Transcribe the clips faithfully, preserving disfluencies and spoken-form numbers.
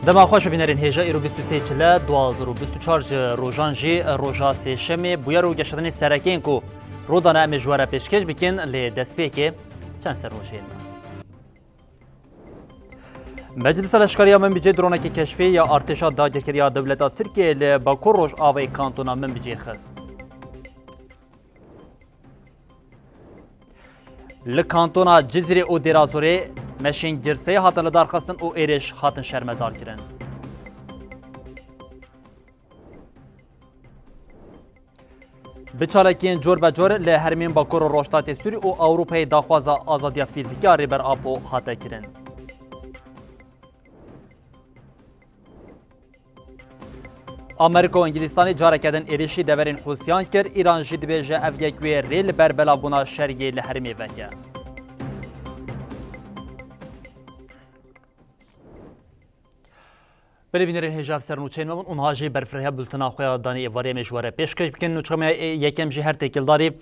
Dema xweş bibînerên hêja, îro bîst û sê çile du hezar û bîst û çar ji rojan jî roja sêşemê bûyer û geşedanên sereke yên ku rûdane em ê ji we re pêşkêş bikin, lê destpêkê çend serrojeyên me. Meclisa Leşkeriya Minbicê dronekê keşfî ya artêşa dagirkeriya dewleta Tirkiyeyê li Bakur Rojavayê kantona Minbicê xist. Li kantona Cizîrê û Dêrazorê meşên girseyî hatin lidarxistin û êrîş hatin şermezarkirin. Bi çalakiyên cor be cor li herêmên Bakur û Rojhilatê Sûrî û Ewropayê daxwaza azadiya fîzîkî ya Rêber Apo hate kirin. Amerîka û Îngilîstanê careke din êrîşî deverên Hûsiyan kir, Îran jî dibêje ev yek wê rê li ber belavbûna şeriyê li herêmê veke. Belê bînerên hêja, ev ser nûçeyên me bûn. Û niha jî berfirehya bultena xwe ya danê êvarê em ê ji we re pêşkêş bikin. Nûçeya me ya yekem jî her têkildarî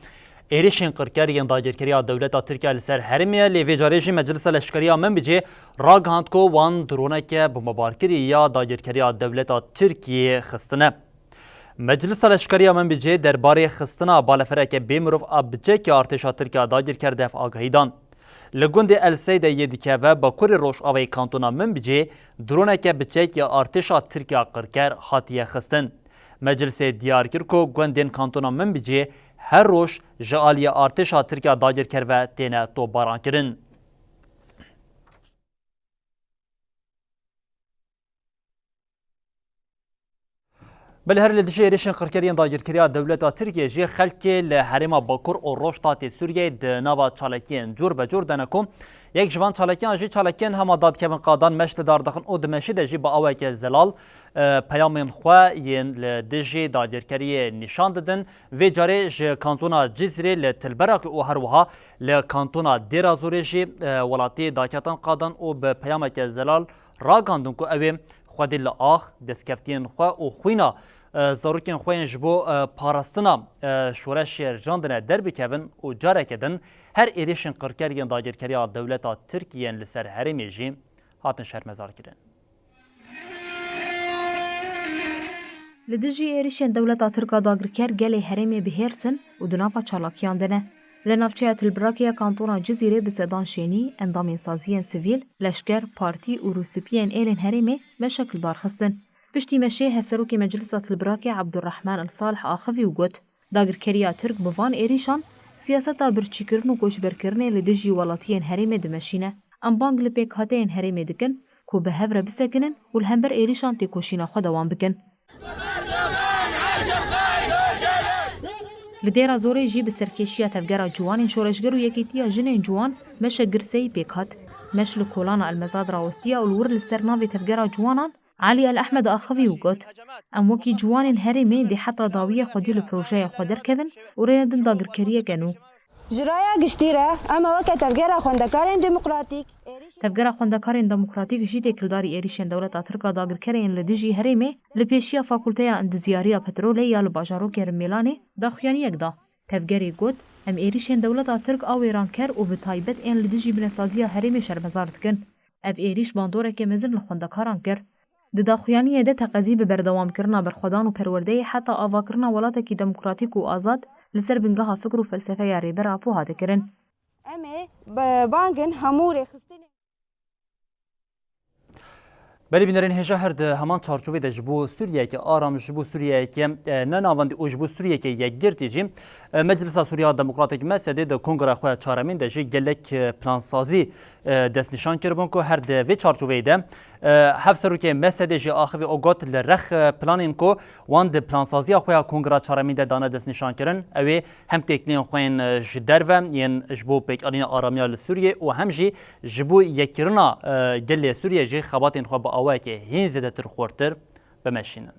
êrîşên qirker yên dagirkeriya dewleta Tirkiye li ser herêmê ye. Lê vê carê jî Meclisa Leşkeriya Minbicê ragihand ku wan droneke bombebarkirî ya dagirkeriya dewleta Tirkiyê xistine. Meclisa Leşkeriya Minbicê derbarê xistina balefereke bê mirov a biçekê artêşa Tirkiya dagirker de ev agahî dan. Li gundê El Seyde yê dikeve bakurê rojavayê kantona Minbicê, droneke biçek ya artêşa Tirkiya qirker hatiye xistin. Meclisê diyar kir ku gundên kantona Minbicê her roj ji aliyê artêşa Tirkiya dagirker ve têne topbarankirin. Belê her li dijî êrîşên qirker yên dagirkeriya dewleta Tirkiyê jî xelkê li herêma Bakur û Rojhilatê Sûriyeyê di nava çalakiyên cor be cor de ne ku yek ji van çalakiyan jî çalakiyên hema dadkevin qadan meş li dar dixin û di meşî de jî bi aweke zelal, e, peyamên xwe yên li dijî dagirkeriyê nîşan didin. Vê carê ji kantona Cizîrê li Tilberakê û her wiha li kantona Dêrazorê jî, e, welatî daketin qadan û bi peyameke zelal ragandin ku ew ê xwedî li ax, destkeftiyên xwe û xwîna, e, zarokên xwe yên ji bo, e, parastina, e, şoreşê rijandine derbikevin û careke din her êrîşên qirker yên dagirkeriya dewleta Tirk yên li ser herêmê jî hatin şermezarkirin. Li dijî êrîşên dewleta Tirk a dagirker gelê herêmê bi hêrs in û di nava çalakiyan de ne. Li navçeya Tilbirakê ya kantona Cizîrê bi sedan şênî, endamên saziyên sivîl, leşker, partî û rûspiyên êlên herêmê meşek li dar xistin. Piştî meşê hevserokê Meclisa Tilbirakê Ebdurrehman El Salih axivî û got, dagirkeriya Tirk bi van êrîşan siyaseta birçîkirin û koçberkirinê li dijî welatiyên herêmê dimeşîne. Em bang li pêkhateyên herêmê dikin ku bi hev re bisekinin û li hember êrîşan têkoşîna xwe dewam bikin. Li Dêra Zorê jî bi serkêşiya Tevgera Ciwanên Şoreşger û Yekîtiya Jinên Ciwan meşek girseyî pêk hat. Meş li kolana Elmezad rawestiya û li wir li ser navê Tevgera Ciwanan Elî El Ehmed axivî û got, em wekî ciwanên herêmê dê heta dawiyê xwedî li projeya xwe derkevin û rêya din dagirkeriyeke nû. Ji raya giştî re, em ê weke Tevgera Xwendekarên Demokratîk êrîş Tevgera Xwendekarên Demokratîk jî têkildarî êrîşên dewleta Tirk a dagirkerê yên li dijî herêmê li pêşiya Fakulteya Endizyariya Petrolê ya li bajarokê Rimêlanê daxuyaniyek da. Tevgerê got, em êrîşên dewleta Tirk a wêranker û bi taybet ên li dijî binesaziya herêmê şermezar dikin. Ev êrîş bandoreke mezin li xwendekaran kir. Di daxuyaniyê de teqezî bi berdewamkirina berxwedan û perwerdeyê heta avakirina welatekî demokratîk û azad li ser bingeha fikr û felsefeya Rêber Apo hate kirin. Em ê bi bangin hemû rêxistinên Belê bînerên hêja, her di heman çarçovê de ji bo Sûriyeyeke aram, ji bo Sûriyeyeke, e, ne navendî û ji bo Sûriyeyeke yekgirtî jî, e, Meclisa Sûriya Demokratîk, M S D, di kongra xwe ya çaremîn de jî gelek, e, plansazî, e, destnîşan kiribûn ku her di vê çarçoveyê de, e, hevserokê M S D jî axivî û got, li rex, e, planên ku wan di plansaziya xwe ya kongra çaremîn de dane destnîşankirin, ew ê hem têkiliyên xwe yên, e, ji derve yên ji bo pêkanîna aramiya li Sûriyê û hem jî ji bo yekkirina, e, gelê Sûriyê jî xebatên xwe bi awayekê hîn zêdetir xurtir bimeşînin.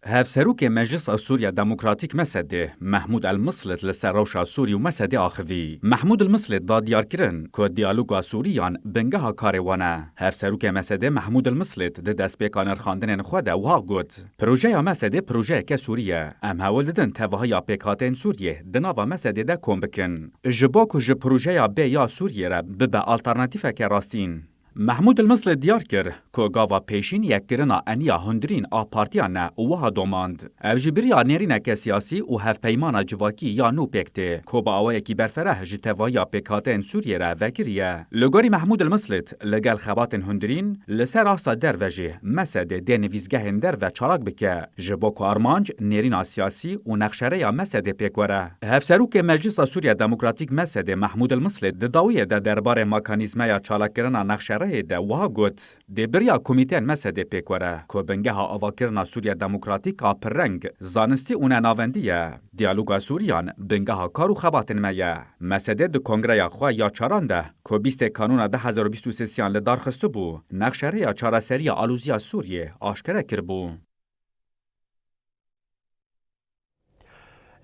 Hevserokê Meclisa Sûriya Demokratîk, M S D, Mehmûd El Mislit, li ser rewşa Sûrî û M S D axivî. Mehmûd El Mislit da diyarkirin ku diyaloga Sûriyan bingeha karê wan e. Hevserokê M S D Mehmûd El Mislit di destpêka nirxandinên xwe de wiha got, projeya M S D projeyeke Sûrî ye. Em hewl didin tevahiya pêkhateyên Sûriyê di nava M S D de kom bikin. Ji bo ku ji projeya bê ya Sûriyê re bibe alternatîfeke rastîn. Mehmûd El Mislî diyar kir ku gava pêşîn yekkirina eniya hundirîn a partiyan e û wiha domand, ev jî bi riya nêrîneke siyasî û hevpeymana civakî ya nû pêk tê, ku bi awayekî berfereh ji tevahiya pêkhateyên Sûriyê re vekiriye. Li gorî Mehmûd El Mislî, li gel xebatên hundirîn, li ser asta derve jî MSD dê nivîsgehên derve çalak bike, ji bo ku armanc, nêrîna siyasî û nexşereya MSD pêk were. Hevserokê Meclisa Sûriya Demokratîk MSD Mehmûd El Mislî di dawiyê de derbarê mekanîzmeya çalakkirina nexşereyê de wiha got, dê bi riya komîteyên MSD pêk were, ku bingeha avakirina Sûriya Demokratîk a pirreng, zanistî û nenavendî ye. Diyaloga Sûriyan bingeha kar û xebatên me ye. MSD di kongreya xwe ya çaran de, ku bîstê Kanûna du hezar û bîst û sêyan li dar xistibû, nexşereya çareseriya aloziya Sûriyê aşkere kiribû.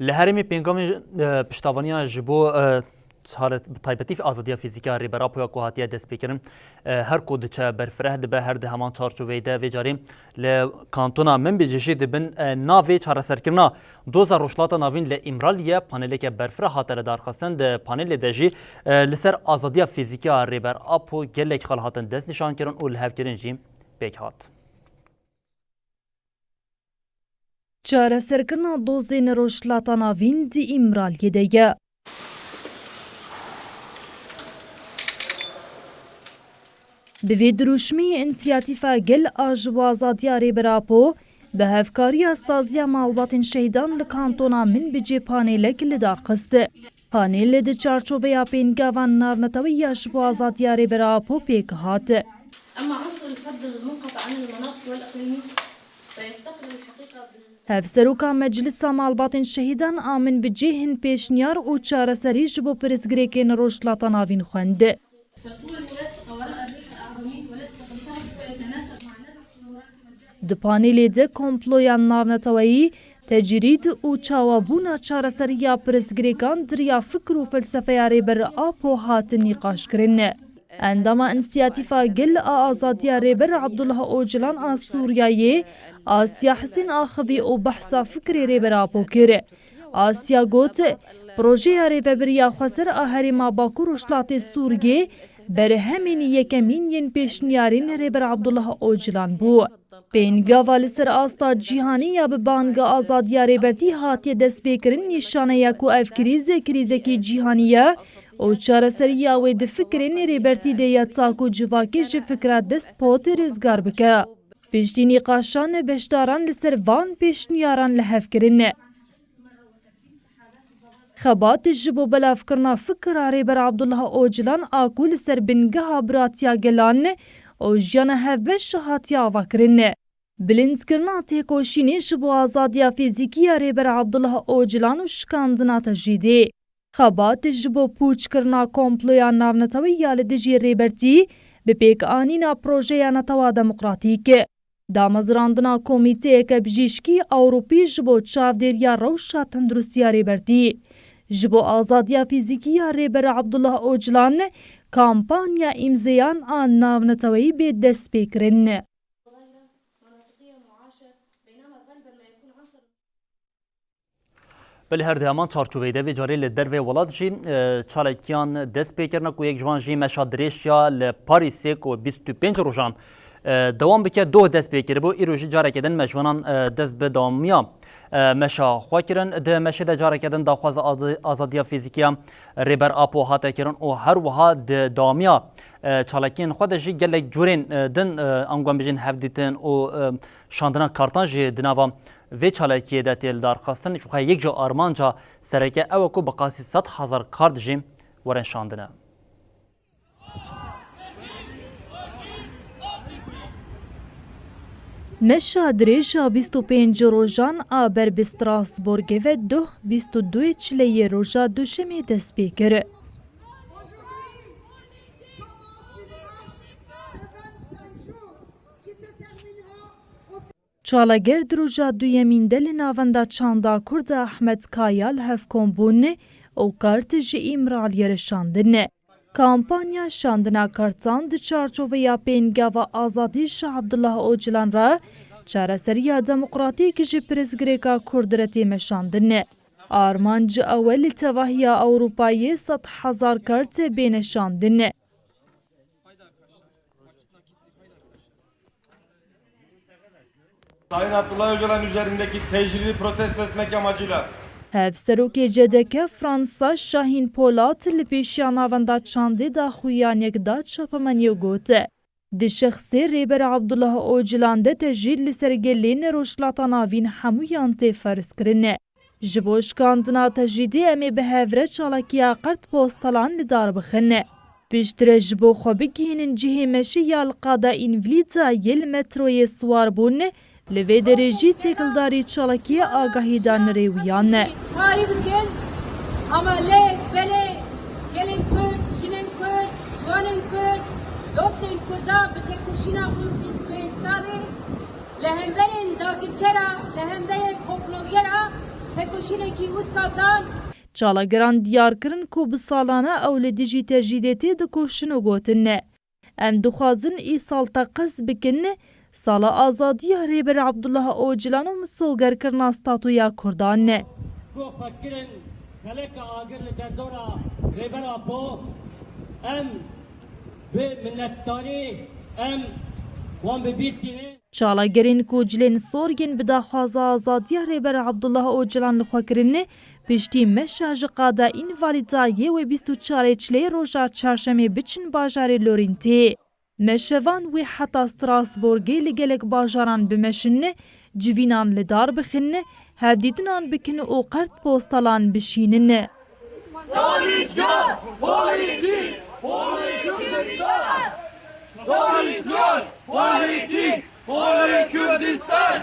Li herêmê pêngavên, e, piştavaniya ji bo, e, çare-, bi taybetî azadiya fîzîkî ya Rêber Apoya ku hatiye destpêkirin, e, her ku diçe berfireh dibe, her di heman çarçoveyê de vê carê li kantona Minbicê jî di bin, e, navê çareserkirina doza Rojhilata Navîn li Îmraliyê paneleke berfireh hate lidarxistin. Di panelê de jî, e, li ser azadiya fîzîkî ya Rêber Apo gelek xal hatin destnîşankirin û lihevkirin jî pêk hat. Çareserkirina dozên Rojhilata Navîn di Îmraliyê de ye. Bi vê dirûşmê Însiyatîfa Gel a ji bo Azadiya Rêber Apo bi hevkariya Saziya Malbatên Şehîdan li Kantona Minbicê panelek li dar xist. Panel di çarçoveya pêngava navneteweyî ya ji bo azadiya Rêber Apo pêk hat. أما عصر الفرد المنقطع عن المناطق والإقليم فيفتقر الحقيقة بال- Hevseroka Meclisa Malbatên Şehîdan a Minbicê hin pêşniyar û çareserî ji bo pirsgirêkên Rojhilata Navîn xwend. تقوى الملاصقة وراء الريح الأعظمي والتي تتسرب ويتناسب مع نزعة المراكمة الدائمة. Di panelê de komploya navneteweyî, tecrîd û çawabûna çareseriya pirsgirêkan di riya fikr û felsefeya Rêber Apo hatin nîqaşkirin. Endama Însiyatîfa Gel a Azadiya Rêber Abdullah Ocalan a Sûriyeyê, Asya Hisên axivî û behsa fikrê Rêber Apo kir. Asya got, projeya rêvebiriya xweser a herêma Bakur Rojhilatê Sûriyê berhemên yekemîn yên pêşniyarên Rêber Abdullah Ocalan bû. Pêngava li ser asta cîhanî ya bi banga azadiya Rêbertî hatiye destpêkirin nîşane ye ku ev krîz krîzekî cîhanî ye û çareseriya wê di fikrên Rêbertî de ye ta ku civakê ji fikra destpot rêzgar bike. Piştî nîqaşan beşdaran li ser van pêşniyaran li hev kirin. Xebat ji bo belavkirina fikra Rêber Abdullah Ocalan a ku li ser bingeha biratiya gelan û jiyana hevbeş hatiye avakirin. Bilindkirina têkoşînê ji bo azadiya fîzîkî ya Rêber Abdullah Ocalan û şikandina tecrîdê. Xebat ji bo pûçkirina komploya navneteweyî ya li dijî Rêbertî bi pêkanîna projeya Netewa Demokratîk. Damezrandina Komîteyeke Bijîşkî Ewropî ji bo çavdêriya rewşa tenduristiya Rêbertî. Ji bo azadiya fîzîkî ya Rêber Abdullah Ocalan kampanya îmzeyan a navneteweyî bê destpêkirin. Belê her di heman çarçoveyê de vê carê li dervê welat jî, e, çalakiyan dest pê kirine ku yek ji wan jî meşa dirêj ya li Parîsê ku bîst û pênc rojan, e, dewam bike, doh dest pê kiribû. Îro jî careke din me ji wanan, e, dest bi dewamiya, e, meşa xwe kirin. Di meşê de careke din daxwaza adi-, azadiya fîzîkî ya Rêber Apo hate kirin û her wiha di dewamiya, e, çalakiyên xwe de jî gelek curên, e, din, e, ango em bijîn hevdîtin û, e, şandina kartan jî di nava vê çalakiyê de tê lidarxistin. Ji xwe yek ji armanca sereke ew e ku bi qasî sed hezar kart jî werin şandine. Meşa dirêj a bîst û pênc rojan a ber bi Strasbourgê ve doh bîst û duyê çileyê roja Duşemê dest pê kir. Çalager di roja duyemîn de li Navenda Çanda Kurd a Ahmet Kaya li hev kom bûn û kart ji Îmraliyê re şandin. Kampanya şandina kartan di çarçoveya pêngava azadî ji Abdullah Ocalan re çareseriya demokratîk ji pirsgirêka Kurd re tê meşandin. Armanc ew e li tevahiya Ewropayê sed hezar kart bêne şandin. Sayın Abdullah Öcalan üzerindeki tecridi protesto etmek amacıyla Hevserokê C D K Fransa Şahîn Polat li pêşiya Navenda Çandê daxuyan yek da çapemeniyê û got, di şexsê Rêber Abdullah Ocalan de tecrîd li ser gelên Rojhilata Navîn hemûyan tê ferzkirin. Ji bo şikandina tecrîdê em ê bi hev re çalakiya qert postalan li dar bixin. Piştre ji bo xwe bigihînin cihê meşê ya li qada Învlîtayê li metroyê siwar bûn, li vê derê jî têkildarî çalakiyê agahî dan rêwiyan. Karî bikin, ama lê belê gelên Kurd, jinên Kurd, ciwanên Kurd, dostên Kurda bi têkoşîna xwe bîst û pênc salê li hemberên dagirkera, li hemberên komplogera têkoşînekî wisa dan. Çalageran diyar kirin ku bi salan e ew li dijî tecrîdê tê dikoşin û gotin, em dixwazin îsal teqez bikin, sala azadiya Rêber Abdullah Ocalan û misogerkirina statuya Kurdan. Ku xwe kirin xeleka agir li derdora Rêber Apo, em bi minnetdarî em wan bi bîr tînin. Çalagerên ku cilên sor yên bi daxwaza azadiya Rêber Abdullah Ocalan li xwe kirin, piştî meşa ji qada Învalîtayê wê bîst û çarê çilê roja çarşemê biçin bajarê Lorîntê. Meşevan wê heta Strasbourgê li gelek bajaran bimeşin, civînan li dar bixin, hevdîtinan bikin û qert postalan bişînin. Koalîsyon! Holî Kî! Holî Kurdistan! Koalîsyon! Holî Kî! Holî Kurdistan!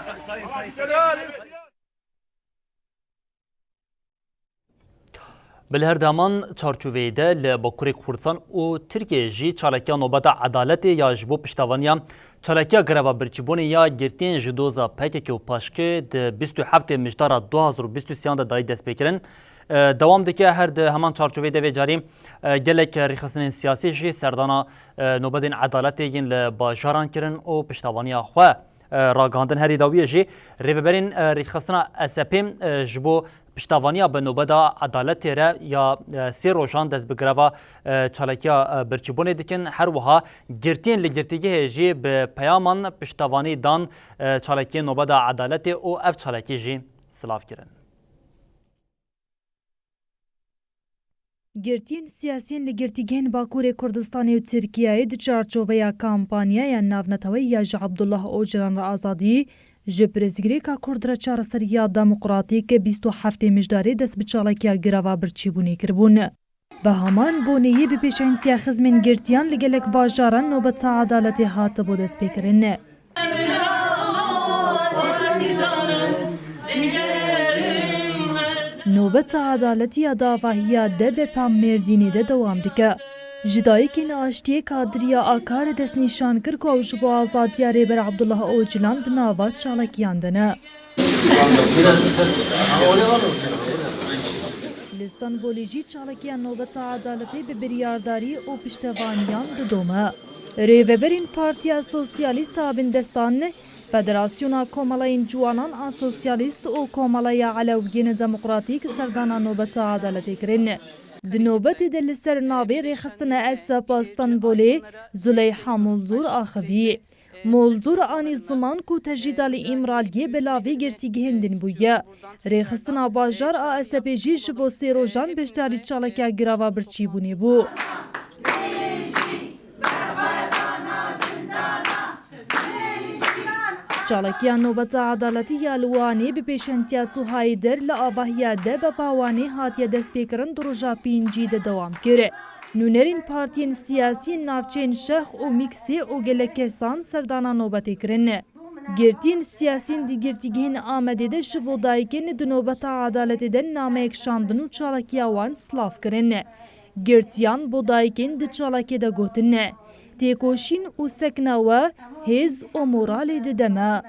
Bi li her deman çarçoveyê de li Bakurê Kurdistan û Tirkiyeyê jî çalakiya Nobeta Edaletê ya ji bo piştevaniya çalakiya greva birçîbûnê ya girtiyên ji doza P K K û PAJKê di bîst û heftê Mijdara du hazar û bîst û sêyan de dayî destpêkirin, e, dewam dike. Her di heman çarçoveyê de vê carî, e, gelek rêxistinên siyasî jî serdana, e, nobetên edaletê yên li bajaran kirin û piştevaniya xwe, e, ragihandin. Herî dawiyê jî rêveberên, e, rêxistina S P, e, ji bo piştevaniya bi nobeta edaletê re ya, e, sê rojan dest bi greva, e, çalakiya, e, birçîbûnê dikin. Her wiha girtiyên li girtîgehê jî bi peyaman piştevanî dan, e, çalakiyên nobeta edaletê û ev çalakî jî silav kirin. Girtiyên siyasiyên li girtîgehên Bakurê Kurdistanê û Tirkiyeyê di çarçoveya kampanyaya navneteweyî ya Ji Abdullah Ocalan re Azadî, ji pirsgirêka Kurd re çareseriya demokratîk bîst û heftê Mijdarê dest bi çalakiya girava birçîbûnê kiribûn. Bi heman boneyê bi pêşengtiya xizmên girtiyan li gelek bajaran nobeta edaletê hatibû destpêkirin. Nobeta edaletî ya di avahiya D B P a Mêrdînê de dewam dike. Ji dayikên aştiyê kadriya A K re destnîşan kir ku ew ji bo azadiya Rêber Abdullah Ocalan di nava çalakiyan de ne. Li Stenbolê jî çalakiya Nobeta Edaletê bi biryardarî û piştevaniyan didome. Rêveberên Partiya Sosyalîst a Bindestan, Federasyona Komelayên Ciwanan a Sosyalîst û Komeleya Elewiyên Demokratîk serdana Nobeta Edaletê kirin. Di nobetê de li ser navê Rêxistina S P a Stenbolê Zuleyha Munzur axivî. Molzûr anî ziman ku tecrîda li Îmraliyê belavî girtîgehên din bûye. Rêxistina bajar a S P jî ji bo sê rojan beşdarî çalakiya girava birçîbûnê bû. Çalakiya Nobeta Edaletî ya li Wanê bi pêşengtiya Tuha Heyder li avahiya D B P a Wanê hatiye destpêkirin di roja pêncî de dewam kir. Nûnerên partiyên siyasî yên navçeyên Şex û Mîksê û gelek kesan serdana nobetê kirin. Girtiyên siyasî yên di girtîgehên Amedê de ji bo dayikên di nobeta edaletê de nameyek şandin û çalakiya wan silav kirin. Girtiyan bo dayikên di çalakê de gotin, têkoşîn û sekna we hêz û moralê dide me.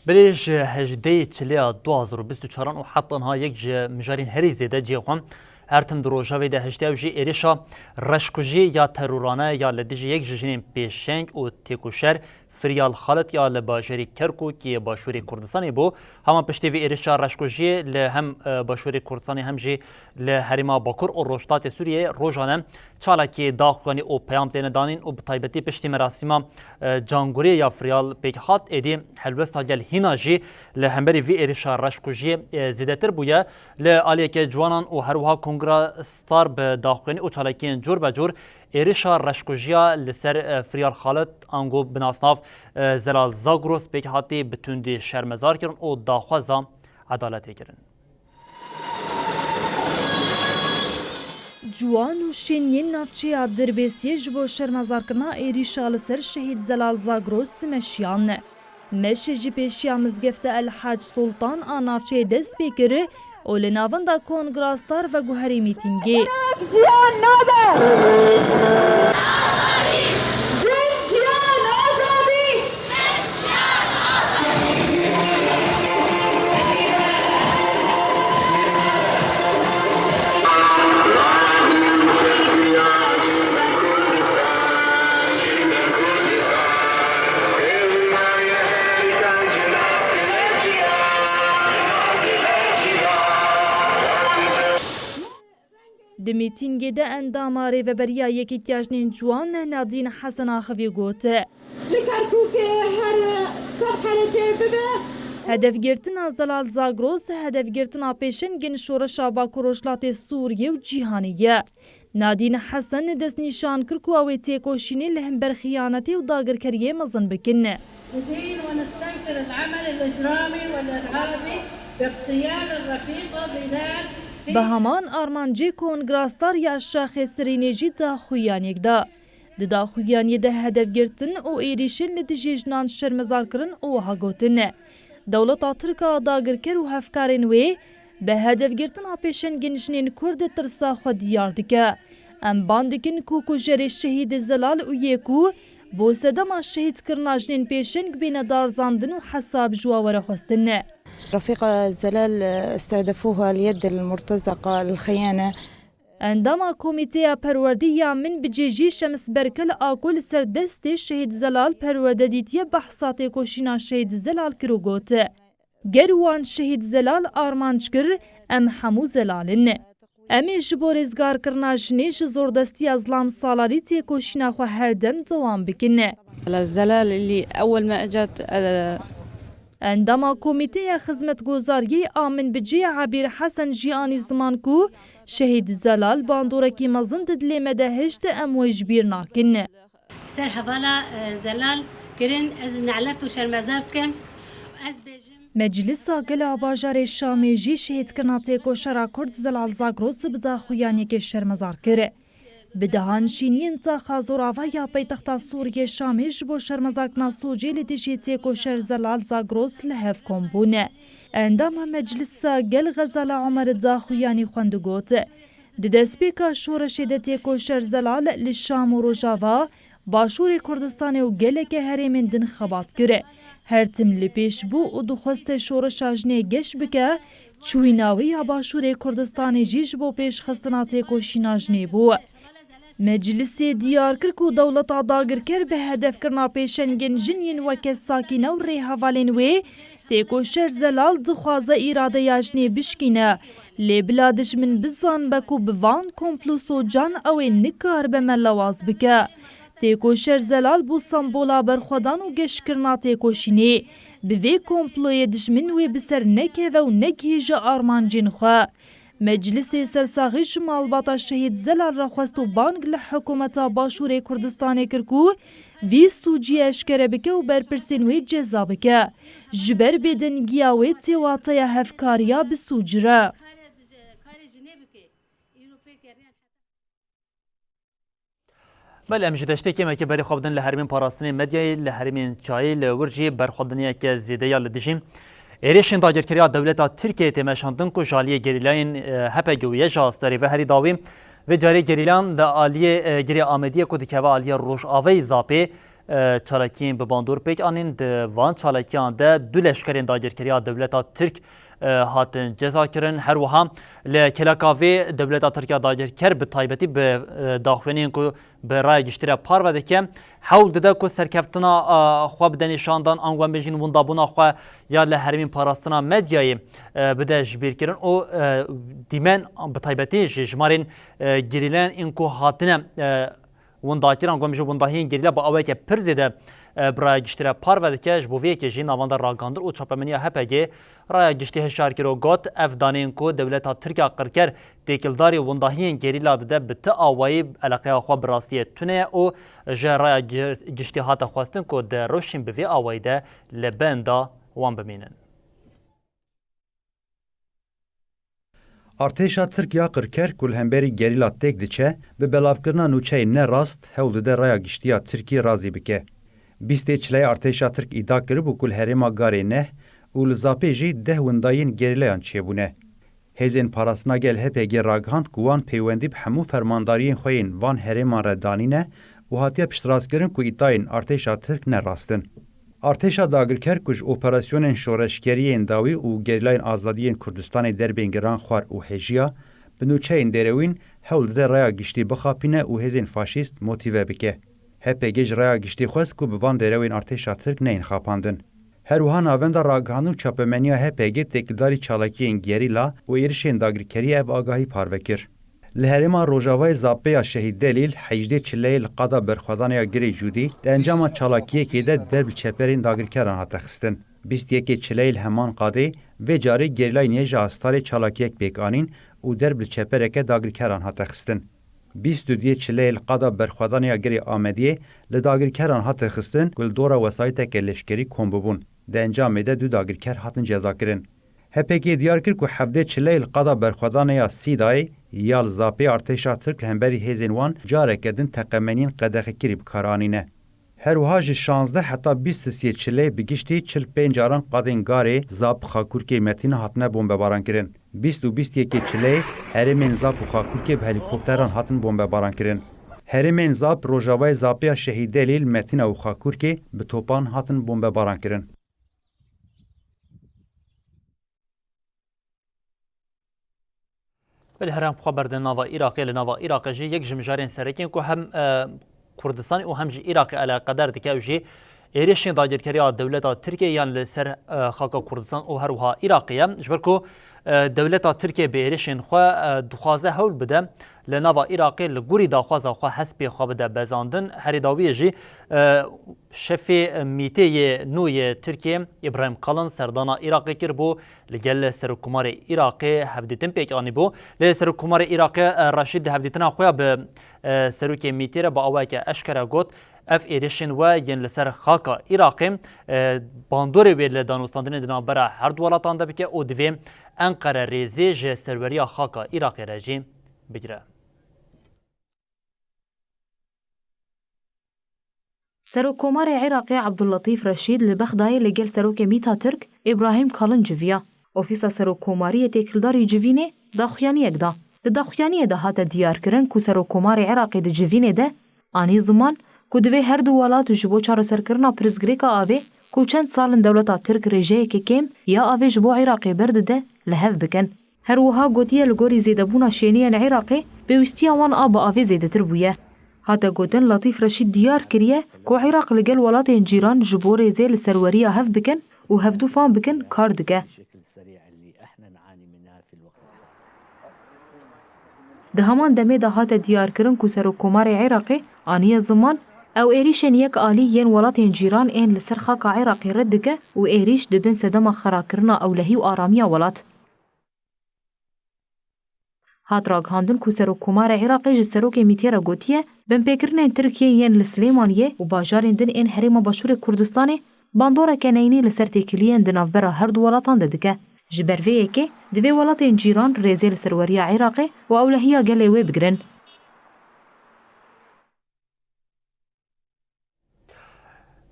Belê ji hejdehê Çilê ya du hazar û bîst û çaran û heta niha yek ji mijarên herî zêde cihê xwe, her tim di Rojavê de hiştiye û jî êrişa reşkujî ya terorane ya li dijî yek ji jinên pêşeng û têkoşer Firyal Xalit ya li bajarê Kerkûkê Başûrê Kurdistanê bû. Hema piştî vî êrişa reşkujiyê li hem, e, Başûrê Kurdistanê hem jî li herêma Bakur û Rojhilatê Sûriyeyê rojane çalakî daxuyanî û peyam têne danîn û bi taybetî piştî merasîma, e, cangûriyê ya Firyal pêk hat, êdî helwesta gel hîna jî li hemberî vî êrişa reşkujiyê, e, zêdetir bûye. Li aliyeke ciwanan û her wiha Kongra Star bi daxuyanî û çalakiyên cûr be cûr êrişa reşkujiya li ser, e, Firyal Xalit ango bi nasnav, e, Zelal Zagros pêk hatî bi tundî şermezar kirin û daxwaza edaletê kirin. Ciwan û şên yên navçeya Dirbêsiyê ji bo şermezarkirina êrîşa li ser Şehîd Zelal Zagros meşiyan. Meşê ji pêşiya mizgefta El Hac Sultan a navçeyê dest pê kir û li navenda Kongra Star veguherî mîtîngê. Jiyan nabe! Jin jiyan azadî! Di mîtîngê de endama Rêveberiya Yekîtiya Jinên Ciwan Nadîn Hesen axivî got. Li Kerkûkê her sed herêkê bibe. Hedefgirtina Zelal Zagros, hedefgirtina pêşengên şoreşa Bakur Rojhilatê Sûriyê û cîhanê ye. Nadîn Hesen destnîşan kir ku ew ê têkoşînê li hember xiyanetê û dagirkeriyê mezin bikin. ندين ونستنكر العمل الإجرامي والإرهابي باغتيال الرفيقة ظلال. Bi heman armancê Kongra Star ya Şaxê Serînê jî daxuyaniyek da. Di daxuyaniyê de hedefgirtin û êrîşên li dijî jinan şermezar kirin û wiha gotin, Dewleta Tirk a dagirker û hevkarên wê bi hedefgirtina pêşengên jinên Kurd tirsa xwe diyar dike. Em ban dikin ku kujerê Şehîd Zelal û yê ku bo sedema şehîdkirina jinên pêşeng bêne darzandin û hesab ji we were xwestin. رفيقة زلال استهدفوها اليد المرتزقة الخيانة. Endama Komîteya Perwerdê ya Min bi cê jî Şems Berkel a ku li ser destê Şehîd Zelal perwerde dîtiye behsa têkoşîna Şehîd Zelal kir û got, Ger wan Şehîd Zelal armanc kir, em hemû zelal in. Em ê ji bo rêzgarkirina jinê ji zordestiya zilam salarî têkoşîna xwe her dem dewam bikin. زلال اللي أول ما أجت، آه، Endama Komîteya Xizmetgozariyê a Min bi cê Ebîr Hesen jî anî ziman ku Şehîd Zelal bandorekî mezin di dilê me de hişt, em wê ji bîr nakin. Ser hevala, e, Zelal kirin, ez nelet û şermezar dikim. Ez bêjim. Meclisa Gel a bajarê Şamê jî şehîdkirina têkoşera Kurd Zelal Zagros bi daxuyaniyekê şermezar kir. Bi deha nişîniyên taxa Zorava ya paytexta Sûriyê Şamê ji bo şermezarkirina sûcê li dijî têkoşer Zelal Zagros li hev kom bûne. Endama Meclisa Gel Xezala Omer daxuyanî xwend û got, Di destpêka şoreşê de têkoşer Zelal li Şam û Rojava, Başûrê Kurdistanê û geleke herêmên din xebat kir. Her tim li pêş bû û dixwest şoreşa jinê geş bike, çûyîna wê ya Başûrê Kurdistanê jî ji bo pêşxistina têkoşîna jinê bû. Meclisê diyar kir ku dewleta dagirker bi hedefkirina pêşengên jin yên weke Sakîne û rêhevalên wê, têkoşer Zelal dixwaze îradeya jinê bişkîne, lê bila dijmin bizanbe ku bi van komplo socan ew ê nikaribe me lewaz bike. Têkoşer Zelal bû sembola berxwedan û geşkirina têkoşînê. Bi vê komployê dijmin wê bi ser nekeve û negihîje armancên xwe. Meclisê sersaxî ji malbata Şehîd Zelal re xwest û bang li hikûmeta Başûrê Kurdistanê kir ku vî sûcî eşkere bike û berpirsên wê ceza bike. Ji ber bêdengiya wê tê wateya hevkariya bi sûc re. Belê, em ji deştê kêmeke berê xwe bidin li herêmên parastinê medyayê, li herêmên çayê li wir jî berxwediniyeke zêde ya li dijî êrişên dagirkeriya dewleta Tirkiyeyê tê meşandin ku ji aliyê gerîlayên, e, H P G û Y J A S D R ê ve herî dawî. Vê carê gerîlayan li aliyê, e, Girê Amediyê ku dikeve aliyê Rojavayê Zapê, e, çalakiyên bi bandor pêk anîn. Di van çalakiyan de du leşkerên dagirkeriya dewleta Tirk e, hatin ceza kirin. Her wiha li kêleka vê dewleta Tirkiya dagirker bi taybetî bi, e, daxuyaniyên ku bi raya giştî re parve dike, hewl dide ku serkeftina, e, xwe bide nîşandan, ango em bêjin windabûna xwe ya li herêmên parastina medyayê, e, bide jibîrkirin û, e, dîmen bi taybetî ji jimarên, e, gerîlayan ên ku hatine, e, windakiran, ango em bêjin windahiyên gerîla bi awayeke pir zêde, e, bi raya giştî re parve dike. Ji bo vê yekê jî navenda ragihandin û çapemeniya H P G raya giştî hişyar kir û got, ev daneyên ku dewleta Tirk ya qirker têkildarî windahiyên gerîla dide, bi ti awayî eleqeya xwe bi rastiyê tune ye û ji raya gi-, giştî hate xwestin ku di rewşên bi vê awayî de li benda wan bimînin. Artêşa Tirk ya qirker ku li hemberî gerîla têk diçe, bi belavkirina nûçeyên ne rast hewl dide raya giştî ya Tirkî razî bike. Bîstê çileyê artêşa Tirk îdia kiribû ku li herêma Garê Neh û li Zapê jî deh windayên gerîlayan çêbûne. Hêzên parastina gel H P G ragihand ku wan peywendî bi hemû fermandariyên xwe yên van herêman re danîne û hatiye piştrastkirin ku îdayên artêşa Tirk ne rast in. Artêşa dagirker ku ji operasyonên şoreşgeriyên dawî û gerîlayên azadiyên Kurdistanê derbên Giranxwar û Hejiya bi nûçeyên derewîn hewl dide raya giştî bixapîne û hêzên faşîst motîve bike. H P G ji raya giştî xwest ku bi van derewên artêşa Tirk neyên xapandin. Her wiha navenda ragihandin û çapemeniya H P G têkildarî çalakiyên gerîla û êrişên dagirkeriyê ev agahî parve kir. Li herêma Rojavayê Zapê ya Şehîd Delîl, hejdê çileyê li qada berxwedanê ya Girê Cûdî di encama çalakiyekê de derb li çeperên dagirkeran hate xistin. Bîst yekê çileyê li heman qadê vê carê gerîlayên yê ji Astarê çalakiyek pêk anîn û derb li çepereke dagirkeran hate xistin. Bîst û duyê çileyê li qada berxwedanê ya Girê Amediyê li dagirkeran hate xistin ku li dora wesayîteke leşkerî kom bibûn. Di encamê de du dagirker hatin cezakirin. H P G diyar kir ku hevdê çileyê li qada berxwedanê ya Sîdayê ya li Zapê artêşa Tirk li hemberî hêzên wan careke din teqemeniyên qedexekirî bi kar anîne. Her wiha ji şazdeh heta bîst sisiyê çileyê bi giştî çil pênc caran qadên Garê, Zap, Xakurkê, Metîna hatine bombebaran kirin. Bîst û bîst yekê çileyê herêmên Zap û Xakurkê bi helîkopteran hatin bombebaran kirin. Herêmên Zap, Rojavayê Zapê ya Şehîd Delîl, Metîna û Xakurkê bi topan hatin bombebaran kirin. Belê, here em xwe berdin nava Iraqê, li nava Iraqê jî yek ji mijarên serekî ku hem, e, Kurdistanê û hem jî Iraqê eleqedar dike, ew jî êrişên dagirkeriya dewleta Tirkiyê yan li ser, e, xaka Kurdistan û her wiha Iraqê ye. Ji ber ku, e, dewleta Tirkiyê bi êrişên xwe, e, dixwaze hewl bide li nava Iraqê li gorî daxwaza xwe hespê xwe bide bezandin. Herî dawiyê jî, e, şefê mîtê yê nû yê Tirkiyê, Îbrahîm Kalin, serdana Iraqê kiribû, li gel Serokkomarê Iraqê hevdîtin pêk anîbû. Lê Serokkomarê Iraqê, e, Reşîd di hevdîtina xwe ya bi, e, serokê mîtê re bi awayeke eşkere got, ev êrişên we yên li ser xaka Iraqê, e, bandorê wê li danûstandinê di navbera her du welatan de bike û divê Enqere rêzê ji serweriya xaka Iraqê re jî bigire. Serokkomarê Iraqê Abdulletîf Reşîd li Bexdayê li gel Serokê Mîta Tirk Îbrahîm Kalin civiya. Ofîsa Serokkomariyê têkildarî civînê daxuyaniyek da. Di daxuyaniyê de hate diyarkirin ku Serokkomarê Iraqê di civînê de anî ziman ku divê her du welat ji bo çareserkirina pirsgirêka avê ku çend sal in dewleta Tirk rêjeyeke kêm ya avê ji bo Iraqê berdide, li hev bikin. Her wiha gotiye, li gorî zêdebûna şêniyên Iraqê, pêwîstiya wan a bi avê zêdetir bûye. Hate gotin, Letîf Reşîd diyar kiriye ku Iraq li gel welatên cîran ji bo rêzê li serweriya hev bikin û hevdu fam bikin kar dike. Di heman demê de hate diyarkirin ku Serokkomarê Iraqê aniye ziman, ew êrîşên yek alî yên welatên cîran ên li ser xaka Iraqê red dike û êrîş di bin sedema xerakirina ewlehî û aramiya welat. Hat ragihandin ku Serokkomarê Iraqê ji serokê mîtê re gotiye, binpêkirinên Tirkiyê yên li Silêmaniyê û bajarên din ên Herêma Başûrê Kurdistanê bandoreke neyînî li ser têkiliyên di navbera her du welatan de dike. Ji ber vê yekê divê welatên cîran rêzê li serweriya Iraqê û ewlehiya gelê wê bigirin.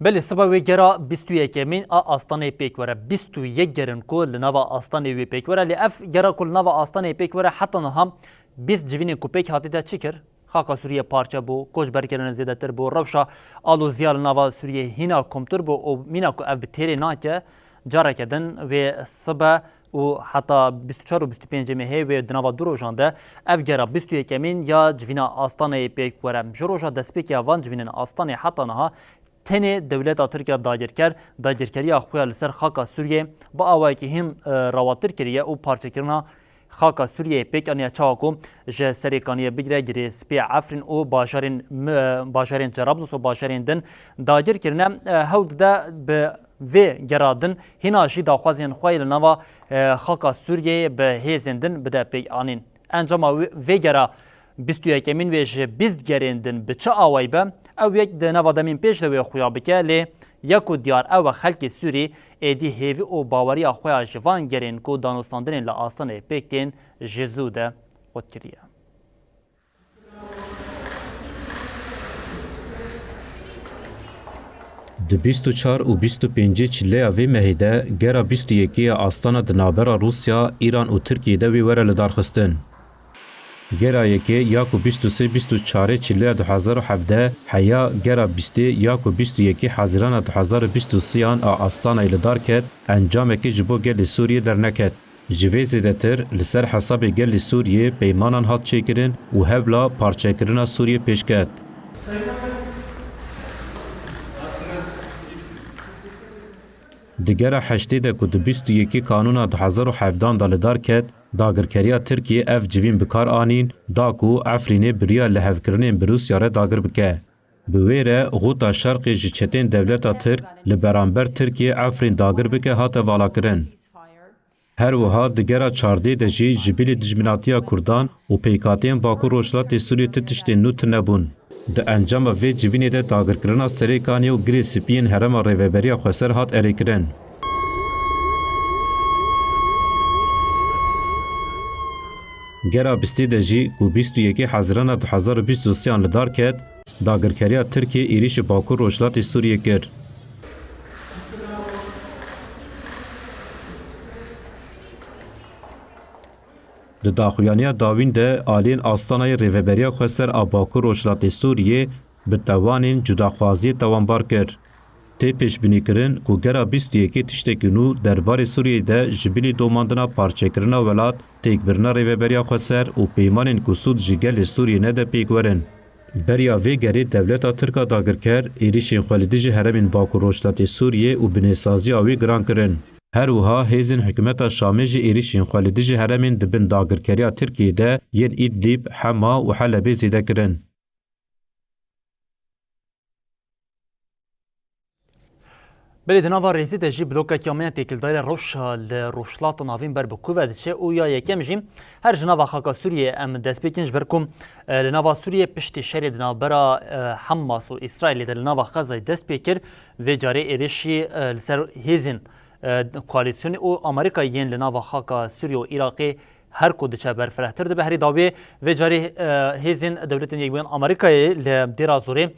Belê, siba wê gera bîst û yekemîn a astanê pêk were. Bîst û yek gerin ku li nava astanê wê pêk were. Lê ev gera ku li nava astanê pêk were, heta niha bîst civînên ku pêk hatî de çi kir? Xaka Sûriyê parçe bû, koçberkirine zêdetir bû, rewşa aloziya li nava Sûriyê hîna komtir bû û mîna ku ev bi têrê nake, careke din wê sibe û heta bîst û çar û bîst û pêncê mehê wê di nava du rojan de ev gera bîst û yekemîn ya civîna Astanayê pêk were. Ji roja destpêkê ya van civînên Astanê heta niha tenê dewleta Tirk ya dagirker, dagirkeriya xwe ya li ser xaka Sûriyê bi awayekî hîn, e, rewatir kiriye û parçekirina xaka Sûriyeyê pêk aniye, çawa ku ji Serêkaniyê bigire Spî, Efrîn û bajarên, e, bajarên Cerablus û bajarên din dagir kirine. E, hewl dide bi vê gera din hîna jî daxwazên xwe yê li nava, e, xaka Sûriyeyê bi hêzên din bide pêk anîn. Encama wê, vê gera bîst û yekemîn wê ji bîst gerên din bi çi awayî be, ew yek di nava demên pêş de wê xuya bike, lê ya ku diyar ew e, xelkê Sûrî êdî hêvî û baweriya xwe ya ji van gerên ku danûstandinên li Astanê pêk tên ji zû de qut kiriye. Di bîst û çar û bîst û pêncê çileya vê mehê de gera bîst û yekê ya Astana di navbera Rûsya, Îran û Tirkiyê de wê were lidarxistin. Gera yekê ya ku bîst û sê bîst û çarê çileya du hezar û hevdeh heya gera bîstê ya ku bîst û yekê Hezîrana du hezar û bîst û sêyan a Astanayê li dar ket, encamekê ji bo gelê Sûriyê derneket. Ji vê zêdetir li ser hesabê gelê Sûriyê peymanan hat çêkirin û hewla parçekirina Sûriyê pêş ket. Di gera heştê de ku di bîst û yekê Kanûna du hezar û hevdan de li dar ket, dagirkeriya Tirkiyê ev civîn bi kar anîn, da ku Efrînê bi riya lihevkirinên bi Rûsya re dagir bike. Bi wê re Xuta Şerqê ji çetên dewleta Tirk li beramber Tirkiyê Efrîn dagir bike hate valakirin. Her wiha di gera çardê de jî ji bilî dijminatiya Kurdan û pêkhateyên Bakur Rojhilatê Sûriyê ti tiştên nû tune bûn. Di encama vê civînê de dagirkirina Serêkaniyê û Girê Spî yên Herêma Rêveberiya Xweser hat erêkirin. Gera bîstê de jî ku bîst û yekê Hezîrana du hezar û bîst û sêyan li dar ket, dagirkeriya Tirkiyê êrîşî Bakur Rojhilatê Sûriyê kir. Di daxuyaniya dawîn de aliyên Astanayê Rêveberiya Xweser a Bakur Rojhilatê Sûriyê bi tewanên cudaxwaziyê tewanbar kir. Tê pêşbînîkirin ku gera bîst û yekê tiştekî nû derbarê Sûriyeyê de ji bilî domandina parçekirina welat, têkbirina Rêveberiya Xweser û peymanên ku sûd ji gelê Sûriyê nede pêk werin. Beriya vê gerê dewleta Tirk a dagirker êrîşên xwe li dijî herêmên Bakur Rojhilatê Sûriyê û binêsaziya wê giran kirin. Her wiha hêzên hikûmeta Şamê jî êrîşên xwe li dijî herêmên di bin dagirkeriya Tirkiyê de yên Îdlîb, Hema û Helebê zêde kirin. Belê di nava rêzê de jî blokekî ya me ya têkildarî rewşa li Rojhilata Navîn ber bi ku ve diçe û ya yekem jî her ji nava xaka Sûriyê em dest pê kin, ji ber ku, e, li nava Sûriyê piştî şerê di navbera, e, Hamas û Îsraîlê de li nava Xezayê dest pê kir, vê carê êrişî, e, li ser hêzên, e, koalîsyonê û Amerîkayê yên li nava xaka Sûriyê û Iraqê her ku diçe berfirehtir dibe. Herî dawiyê vê carê, e, hêzên Dewletên Yekbûyên Amerîkayê li Dêra Zorê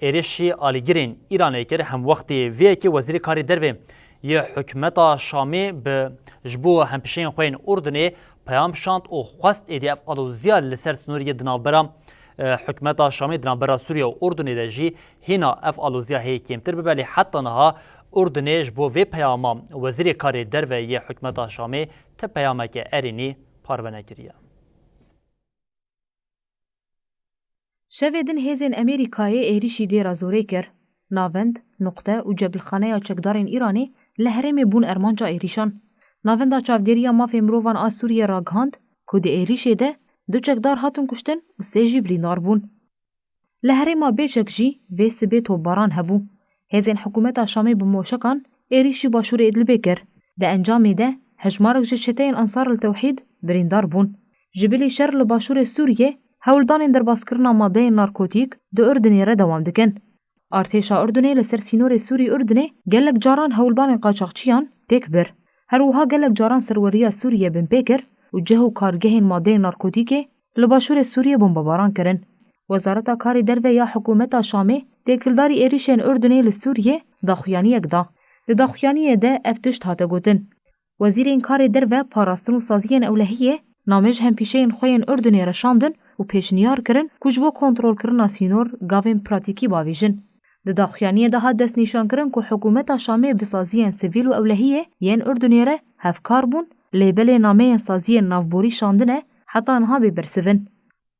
êrişî alîgirên Îranê kir. Hemwextê vê yekê Wezîrê Karê Derve yê hikûmeta Şamê bi, ji bo hempîşeyên xwe yên Urdunê peyam şand û xwest êdî ev aloziya li ser sînorê di navbera, e, hikûmeta Şamê di navbera Sûriye û Urdunê de jî hîna ev aloziya hê kêmtir bibe. Lê heta niha Urdunê ji bo vê peyama Wezîrê Karê Derve yê hikûmeta Şamê ti peyameke erênî parve nekiriye. Şevê din hêzên Amerîkayê êrîşî Dêra Zorê kir. Navend, nuqte û cebilxaneya çekdarên Îranê li herêmê bûn ermanca êrîşan. Navenda Çavdêriya Mafê Mirovan a Sûriyê ragihand ku di êrîşê de du çekdar hatin kuştin û sê jî birîndar bûn. Li herêma Bêçek jî vê sibê topbaran hebû. Hêzên hikûmeta Şamê bi moşekan êrîşî başûrê Idlibê kir. Di encamê de hejmarek ji çeteyên Ensar el Tewhîd birîndar bûn. Ji bilî şer li başûrê Sûriyê, hewldanên derbaskirina madeyên narkotîk di Urdunê re dewam dikin. Artêşa Urdunê li ser sînorê Sûrî-Urdunê gelek caran hewldanên qaçaxçiyan têk bir. Her wiha gelek caran serweriya Sûriyê binpê kir û cih û kargehên madeyên narkotîkê li başûrê Sûriyê bombebaran kirin. Wezareta Karê Derve ya hikûmeta Şamê têkildarî êrîşên Urdunê li Sûriyê daxuyaniyek da. Di daxuyaniyê de ev tişt hate gotin. Wezîrên Karê Derve, Parastin û Saziyên Ewlehiyê namê ji hempîşeyên xwe yên Urdunê re şandin û pêşniyar kirin ku ji bo kontrolkirina sînor gavên pratîkî bavêjin. Di daxuyaniyê de hat destnîşankirin ku hikûmeta Şamê bi saziyên sivîl û ewlehiyê yên Urdunê re hevkar bûn Lê belê nameyên saziyên navborî şandine heta niha bê bersiv in.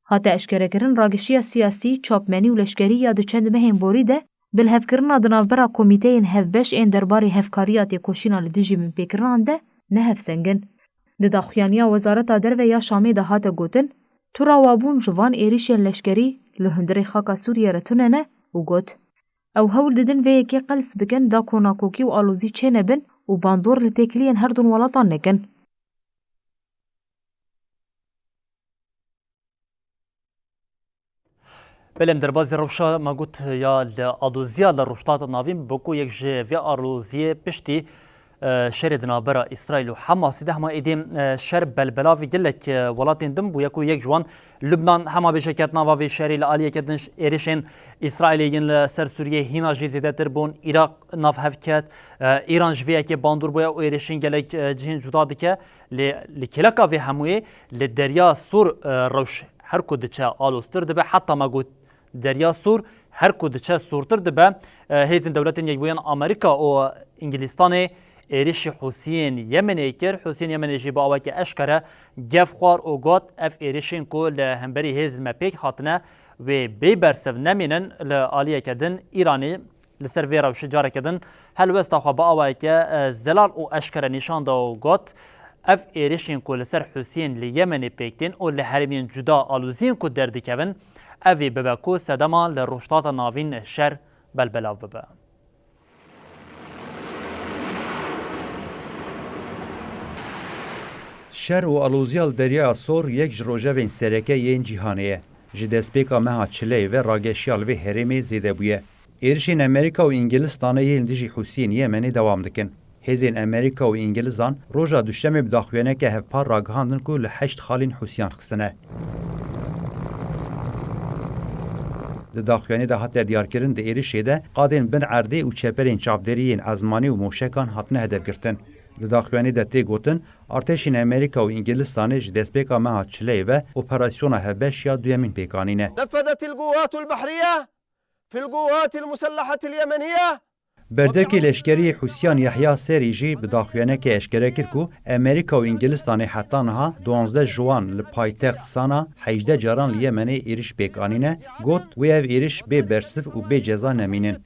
Hate eşkerekirin, rageşiya siyasî, çapmenî û leşkerî ya di çend mehên borî de bi lihevkirina di navbera komîteyên hevbeş ên derbarê hevkariya têkoşîna li dijî binpêkirinan de ne hevseng in. Di daxuyaniya Wezareta Derve ya Şamê de hate gotin, tu rawabûn ji van êrişên leşkerî li hundirê xaka Sûriyê re tune ne û got, ew hewl didin vê yekê qels bikin da ku nakokî û alozî çênebin û bandor li têkiliyên her du welatan nekin. Belê, em derbazî rewşa me got ya li aloziya li Rojhilata Navîn bi ku yek ji vê aloziyê piştî, e, şerê di navbera Îsraîl û Hamasî de hema êdî, e, şer belbelavî gelek, e, welatên din bûye ku yek ji wan Lubnan hema bêje ket nava vê şerê, li aliyeke din êrişên Îsraîlê yên li ser Sûriyê hîna jî zêdetir bûn. Iraq nav hev ket. E, Îran ji vê yekê bandor bûye û êrişên gelek, e, cihên cuda dike. Lê li kêleka vê hemûyê li Derya Sor, e, rewş her ku diçe aloztir dibe, heta me got Derya Sor her ku diçe sortir dibe. E, Hêzên Dewletên Yekbûyî yên Amerîka û Îngilîstanê êrişî Hûsiyên Yemenê kir. Hûsiyên Yemenê jî bi awayekî eşkere gef xwar û got, ev êrişên ku li hemberî hêzên me pêk hatine, wê bê bersiv nemînin. Li aliyeke din Îranê li ser vê rewşê careke din helwesta xwe bi awayeke, e, zelal û eşkere nîşan da û got, ev êrişên ku li ser Hûsiyên li Yemenê pêk tên û li herêmên cuda aloziyên ku derdikevin, ev ê bibe ku sedema li Rojhilata Navîn şer belbelav bibe. Şer û aloziya li Deryaya Sor yek ji rojevên sereke yên cîhanê ye. Ji destpêka meha çileyê ve rageşiya li vê herêmê zêde bûye. Êrişên Amerîka û Îngilistanê yên dijî Hûsiyên Yemenê dewam dikin. Hêzên Amerîka û Îngilizan roja Duşemê bi daxuyaneke hevpar ragihandin ku li heşt xalên Hûsiyan xistine. Di daxuyanê de hate diyarkirin, di êrişê de qadên bin erdê û çeperên çavdêrî yên ezmanî û moşekan hatine hedefgirtin. Di daxuyanê de tê gotin, artêşên Amerîka û Îngilistanê ji destpêka meha çileyê ve operasyona hevbeş ya duyemîn pêk anîne. نفذت القوات البحرية في القوات المسلحة اليمنية. Berdevkê leşkerî yê Hûsiyan Yehya Serî jî bi daxuyanekê eşkere kir ku Amerîka û Îngilistanê heta niha duwazdeh ji wan li paytext Sana, hejdeh caran li Yemenê êriş pêk anîne, got, wê ev êriş bê bersiv û bê ceza nemînin.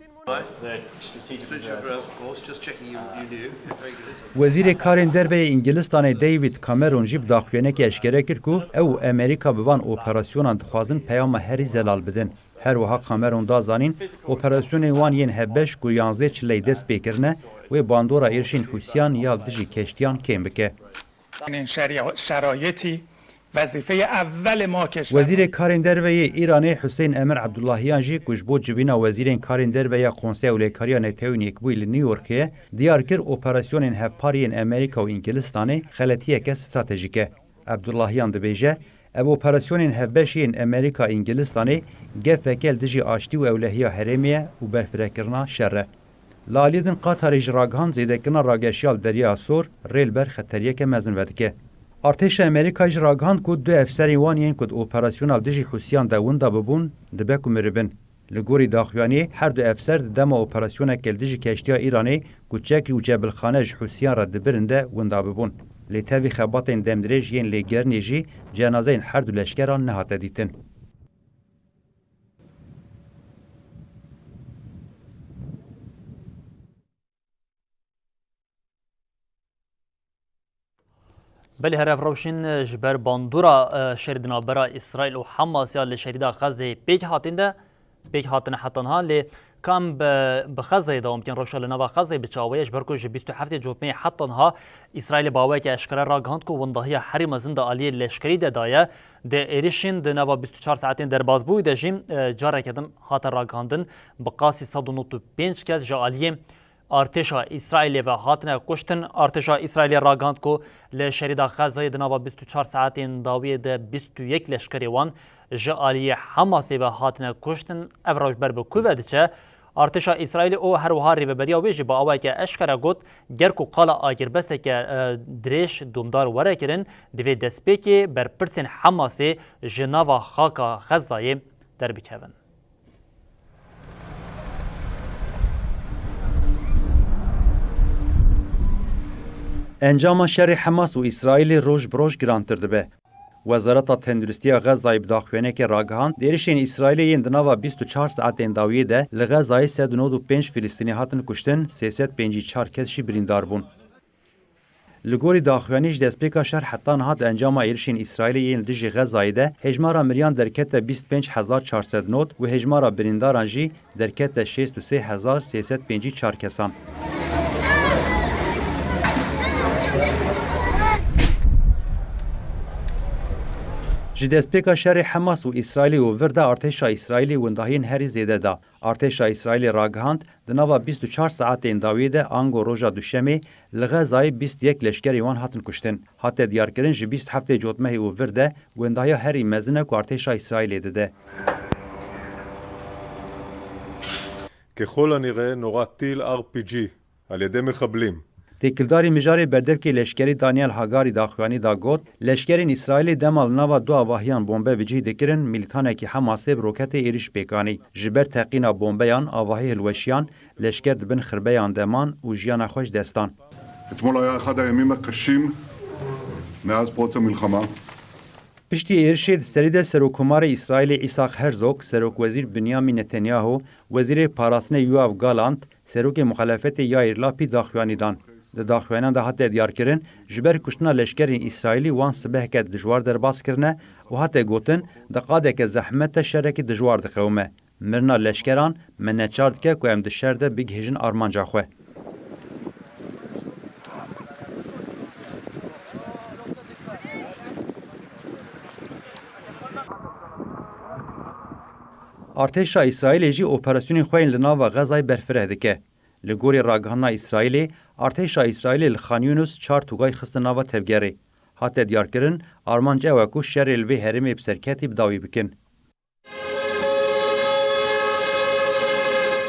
Wezîrê Karên Derve yê Îngilistanê David Cameron jî bi daxuyanekê eşkere kir ku ew û Amerîka bi van operasyonan dixwazin peyama herî zelal bidin. Her wiha Cameron da zanîn, operasyonên wan yên hevbeş ku yanzdeh çileyê dest pê kirine, wê bandora êrişên Hûsiyan ya li dijî keştiyan kêm bike. Şerayetî, wezîfeya evvelê ma keşver. Wezîrê Karên Derve yê Îranê Huseyîn Emir Ebdullahiyan jî ku ji bo civîna wezîrên karên derve ya Konseya Ewlekariya Netewên Yekbûyî li New Yorkê ye, diyar kir operasyonên hevpar yên Amerîka û Îngilistanê xeletiyeke stratejîk e. Abdullahiyan dibêje, ev operasyonên hevbeş yên Amerîka Îngilistanê gefeke li dijî aştî û ewlehiya herêmê ye û berfirekirina şer e. Li aliyê din Qatarê jî ragihand zêdekirina rageşiya li Derya Sor rê li ber xeteriyeke mezin vedike. Artêşa Amerîkayê jî ragihand ku du efserên wan yên ku di operasyona li dijî Hûsiyan de winda bibûn, dibe ku miribin. Li gorî daxuyaniyê, her du efser di dema operasyoneke li dijî keştiya Îranê ku çek û cebilxane ji Hûsiyan re dibirin de winda bibûn. Lê tevî xebatên demdirêj yên lêgerînê jî cenazeyên her du leşkeran nehate dîtin. Belê, her ev rewşên ji ber bandora, e, şerê di navbera Îsraîl û Hamas ya li şerîda Xezeyê pêk hatin de, pêk hatine heta niha, lê ka em bi, bi Xezeyê dewam bikin, rewşa li nava Xezeyê bi çawa ye, ji ber ku ji bîst û heftê Cotmeyê heta niha Îsraîlê bi awayeke eşkere ragihand ku windahiya herî mezin di aliyê leşkerî de daye. Di êrişên di nava bîst û çar saetên derbasbûyî de jî, e, careke din hate ragihandin, bi qasî sed û nod û pênc kes ji aliyê artêşa Îsraîlê ve hatine kuştin. Artêşa Îsraîlê ragihand ku li şerîda Xezeyê di nava bîst û çar saetên dawiyê de bîst û yek leşkerê wan ji aliyê Hamasê ve hatine kuştin. Ev rewş ber bi ku ve diçe? Artêşa Îsraîlê û her wiha rêveberiya wê jî bi awayeke eşkere got, ger ku qala agirbesteke, e, dirêj domdar were kirin, divê destpêkê berpirsên Hamasê ji nava xaka Xezayê derbikevin. Encama şerê Hemas û Îsraîlê roj bi roj girantir dibe. Wezareta Tenduristiya Xezayê bi daxuyaniyekê ragihand, di êrişên Îsraîlê yên di nava bîst û çar saetên dawiyê de li Xezayê sed û nod û pênc Filistînî hatin kuştin, sê sed pêncî çar kes jî birîndar bûn. Li gorî daxuyanî ji destpêka şer heta niha di encama êrişên Îsraîlê yên li dijî Xezayê de hêjmara miriyan derkete bîst pênc hezar çar sed nod û hêjmara birîndaran jî derkete şêst û sê hezar sê sed pêncî çar kesan. Ji destpêka şerê Hemas û Îsraîlê û vir de artêşa Îsraîlê windahiyên herî zêde da. Artêşa Îsraîlê ragihand, di nava bîst û çar saetên dawiyê de ango roja Duşemê li Xezayê bîst û yek leşkerên wan hatin kuştin. Hate diyarkirin, ji bîst û heftê Cotmehê û vir de windahiya herî mezin e ku artêşa Îsraîlê dide. ככל הנראה נורה טיל אר פי ג'י על ידי מחבלים. Têkildarî mijarê berdevkê leşkerî Daniel Hagarî daxuyanî da got, leşkerên Îsraîlê dema li nava du avahiyan bombe bi cih dikirin, milîtanekî Hemasê bi roketê êrîş pêk anî. Ji ber teqîna bombeyan avahî hilweşiyan, leşker di bin xirbeyan de man û jiyana xwe ji dest dan. אתמול היה אחד הימים הקשים מאז פרוץ המלחמה. Piştî êrişê di serî de Serokkomarê Îsraîlê Îsak Herzog, Serokwezîr Binyamin Netanyahu, Wezîrê Parastinê Yoav Galant, Serokê Muxalefetê Yair Lapîd daxuyanî dan. Di daxuyaniyan de hate diyarkirin, ji ber kuştina leşkerên Îsraîlî wan sibeheke dijwar derbas kirine û hate gotin, di qadeke zehmet de şerekî dijwar diqewime. Mirina leşkeran me neçar dike ku em di şer de bigihîjin armanca xwe. Artêşa Îsraîlê jî operasyonên xwe yên li nava Xezayê berfireh dike. Li gorî ragihandina Îsraîlê, artêşa Îsraîlê li Xan Yunus çar tugay xistin nava tevgerê. Hate diyarkirin, armanc ew e ku şerê li vê herêmê bi serketî bi dawî bikin.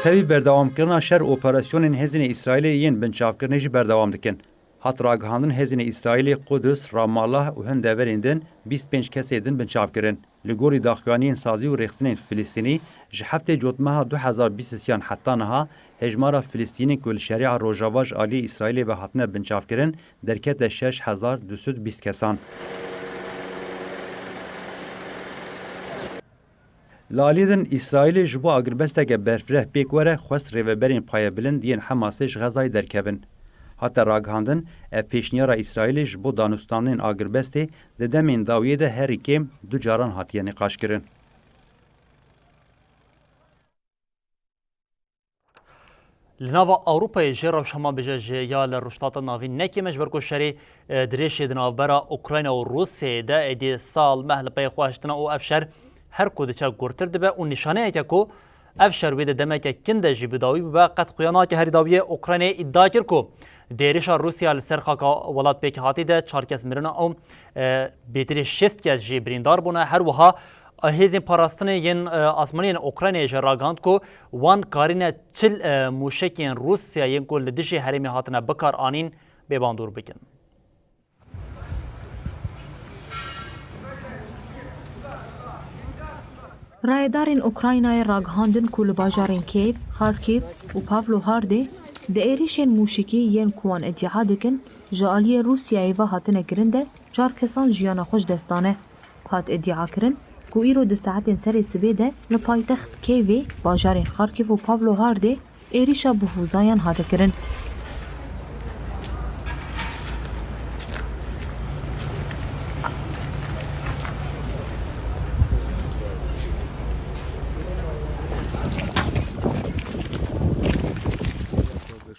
Tevî berdewamkirina şer, operasyonên hêzên Îsraîlê yên binçavkirinê jî berdewam dikin. Hat ragihandin, hêzên Îsraîlê Qudus, Ramallah û hin deverên din bîst pênc kesê din binçav kirin. Li gorî daxuyaniyên sazî û rêxistinên Filistînî, ji heftê Cotmeha du hezar bîst û sê an heta niha hêjmara Filistînî ku li Şerîa Rojava ji aliyê Îsraîlê ve hatine binçavkirin, derkete şeş hezar du sed bîst kesan. Li alî din, Îsraîlê ji bo agirbesteke berfireh pêk were, xwest rêveberên payebilind yên Hemasê ji Xezayê derkevin. Hate ragihandin, ev pêşniyara Îsraîlê ji bo danûstanên agirbestê di demên dawiyê de herî kêm du caran hatiye nîqaşkirin. Li nava Ewropayê jî rewşa, me bêje, jî ya li Rojhilata Navîn ne kêm e, ji ber ku şerê, e, dirêjê di navbera Ukrayna û Rûsyayê de êdî sal meh li pey xwe hiştine û ev şer her ku diçe gurtir dibe û nîşaneyeke ku ev şer wê di demeke kin de jî bi dawî bibe, qet xuya nake. Herî dawiyê Ukraynayê îdia kir ku di êrişa Rûsya li ser xaka welat pêkhatî de çar kes mirine û, e, bêtirî şêst kes jî birîndar bûne. Her wiha Hêzên parastinê yên, e, asmanî yên Ukraynayê jî ragihand ku wan karîne çil, e, mûşekên Rûsya yên ku li dijî herêmê hatine bikaranîn bêbandor bikin. Rayedarên Ukraynayê ragihandin ku li bajarên Kyiv, Kharkiv û Pavlohardê di êrişên mûşikî yên ku wan îdia dikin ji aliyê Rûsyayê ve hatine kirin de çar kesan jiyana xwe ji dest dane. Hat îdiakirin ku îro di saetên serê sibê de li paytext Kêvê, bajarên Xarkîv û Pavlohardê êrîşa bi hûzayan hate kirin.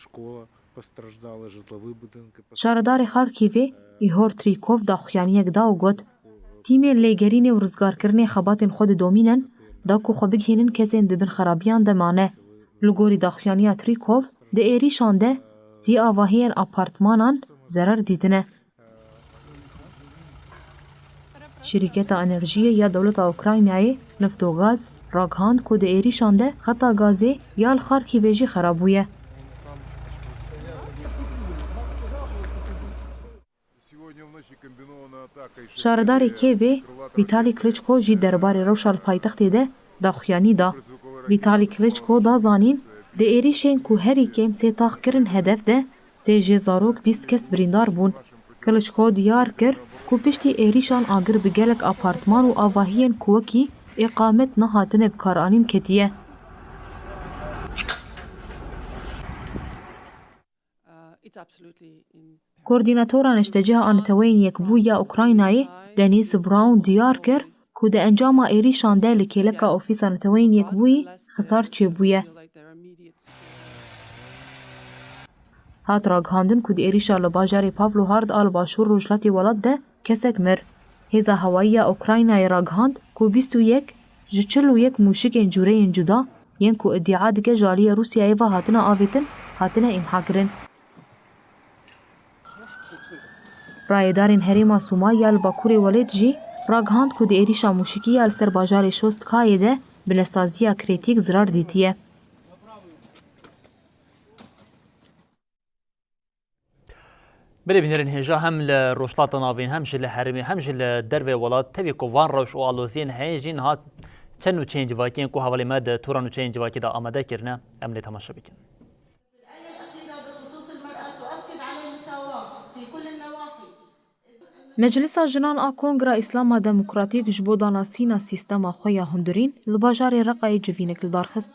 Школа, постраждали житлові будинки. Şaredarê Xarkîvê Îhor Trîkov daxuyaniyek da û got, Tîmên lêgerînê û rizgarkirinê xebatên xwe didomînin, da ku xwe bigihînin kesên di bin xerabiyan de mane. Li gorî daxuyaniya Trîkov, di êrîşan de sî avahiyên apartmanan zerar dîtine. Şirîketa Enerjiyê ya dewleta Ukraynayê, Naftogaz, ragihand ku di êrîşan de xeta gazê ya li Xarkîvê jî xera bûye. Şaredarê Kêvê Vîtalî Klitschko jî derbarê rewşa li paytextê de daxuyanî da. Vîtalî Klitschko da zanîn, di êrîşên ku herî kêm sê tax kirin hedef de, Sê jê zarok, bîst kes birîndar bûn. Klitschko diyar kir ku piştî êrîşan agir bi gelek apartman û avahiyên ku wekî îqamet nehatine bikaranîn ketiye. Koordînatora Nişteciha a Neteweyên Yekbûyî ya Ukraynayê, Denis Brown, diyar kir ku di encama êrîşan de li kêleka Ofîsa Neteweyên Yekbûyî xisar çêbûye. Hat ragihandin ku di êrîşa li bajarê Pavlohard a li başûr rojhilatê welat de kesek mir. Hêza hewayî ya Ukraynayê ragihand ku bîst û yek ji çil û yek mûşikên cûreyên cuda yên ku îdia dike ji aliyê Rûsyayê ve hatine avêtin, hatine îmhakirin. Rayedarên herêma Sûmay ya li bakurê welêt jî ragihand ku di êrîşa mûşikî ya li ser bajarê Şostkayê de binesaziya Krêtîk zirar dîtiye. Belê bînerên hêja hem li Rojhilata Navîn, hem jî li herêmê, hem jî li dervê welat, tevî ku van rewş û aloziyên heye jî niha çend û çend civakiyên ku hevalê me di tora nûçeyên civakî de amade kirine, em lê temaşe bikin. الآية الأخيرة بخصوص المرأة تؤكد على المساواة في كل النواحي. Meclisa Jinan a Kongra Îslama Demokratîk ji bo danasîna sîstema xwe ya hundirîn li bajarê Reqayê civînek li dar xist.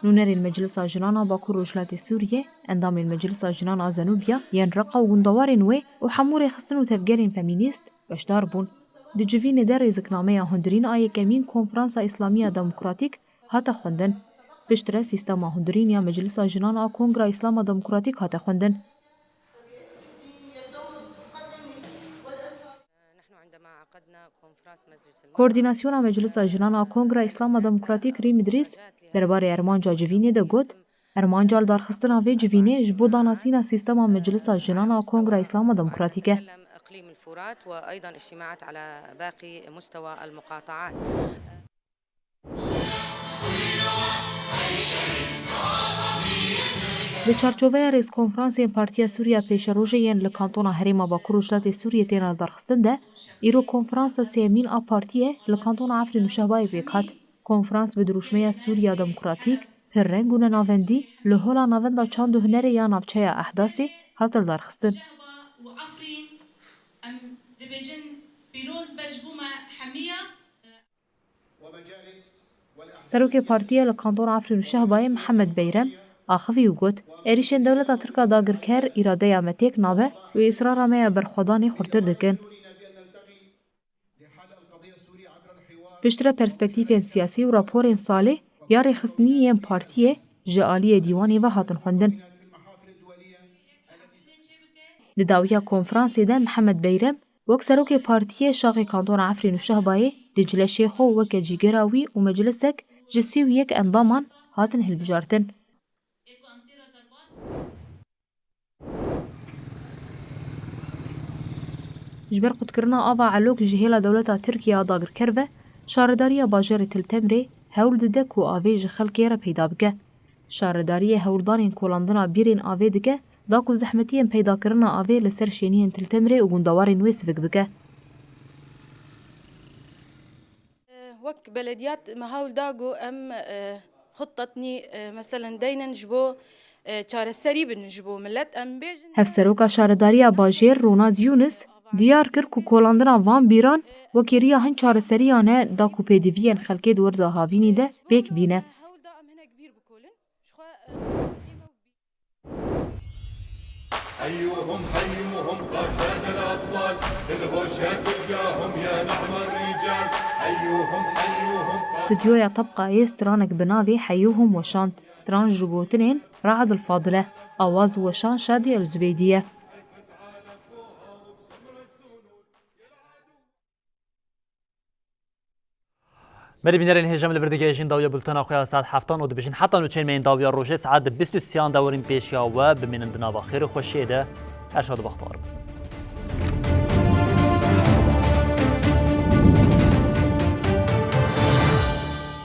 Nûnerên Meclisa Jinan a Bakur Rojhilatê Sûriyê, endamên Meclisa Jinan a Zenûbiya yên Reqa û gundewarên wê û hemû rêxistin û tevgerên femînîst beşdar bûn. Di civînê de rêziknameya hundirîn a yekemîn Konferansa Îslamî ya Demokratîk hate xwendin. Piştre sîstema hundirîn ya Meclisa Jinan a Kongra Îslama Demokratîk hate xwendin. Koordînasyona Meclisa Jinan a Kongra Îslama Demokratîk Rîm Îdrîs derbarê armanca civînê de got, armanca lidarxistina vê civînê ji bo danasîna sîstema Meclisa Jinan a Kongra Îslama Demokratîk e. Li çarçoveya rêzkonferansên Partiya Sûriya Pêşerojê yên li Kantona Herêma Bakur Rojhilatê Sûriyê têne lidarxistin de, îro konferansa sêyemîn a partiyê li Kantona Efrîn û Şehbayê pêk hat. Konferans bi dirûşmeya Sûriya Demokratîk, pir reng û nenavendî, li Hola Navenda Çand û Hunerê ya Navçeya Ehdasê hat lidarxistin. Şehba û Efrîn, em dibêjin pîroz be ji bo me hemiya. Serokê Partiyê li Kantona Efrîn û Şehbayê Mihemed Beyrem axivî û got, êrîşên dewleta Tirk a dagirker îradeya me têk nabe û îsrara me ya berxwedanê xurtir dikin. Piştre perspektîfên siyasî û raporên salê ya rêxistinî yên partiyê ji aliyê dîwanê ve hatin xwendin. Di dawiya konferansê de Mihemed Beyrem wek serokê partiyê şaxê Kantona Efrîn û Şehbayê Dicle Şêxo weke cîgera wî û meclisek ji sî û yek endaman hatin hilbijartin. Ji ber qutkirina ava Elok ji hêla dewleta Tirkiye a dagirker ve, şaredariya bajarê Til Temrê hewl dide ku avê ji xelkê re peyda bike. Şaredariyê hewldanên kolandina bîrên avê dike, da ku zehmetiyên peydakirina avê li ser şêniyên Til Temrê û gundewarên wê sivik bike. Wek belediyat me hewl da ku em, e, xittetnî, e, meselen deynin ji bo, e, çareserî bin ji bo milet. Em bêjin Hevseroka Şaredariya Bajêr Ronaz Yûnis diyar kir ku kolandina van bîran wekî riya hin çareseriyan e da ku pêdiviyên xelkê di werza havînî de pêk bîne. Hewl da em hinek bîr bikolin. Ji xwe, e, حيوهم حيوهم قاساد الأبطال، بالهوشة تلقاهم يا نعم الرجال. حيوهم حيوهم قاساد Stûdyoya Tebqayê stranek bi navê Heyûhum weşand. Stran ji gotinên Raed El Fadil e. Awaz û weşan Şadî El Zubêdî ye. Belê bînerên hêja, em li vir digihêjin dawiya bultena xwe ya saet heftan û dibêjin heta nûçeyên me yên dawiya rojê saet di bîst û sêyan de werin pêşiya we. Bimînin di nava xêr û xweşiyê de. Her şad û bextewar bin.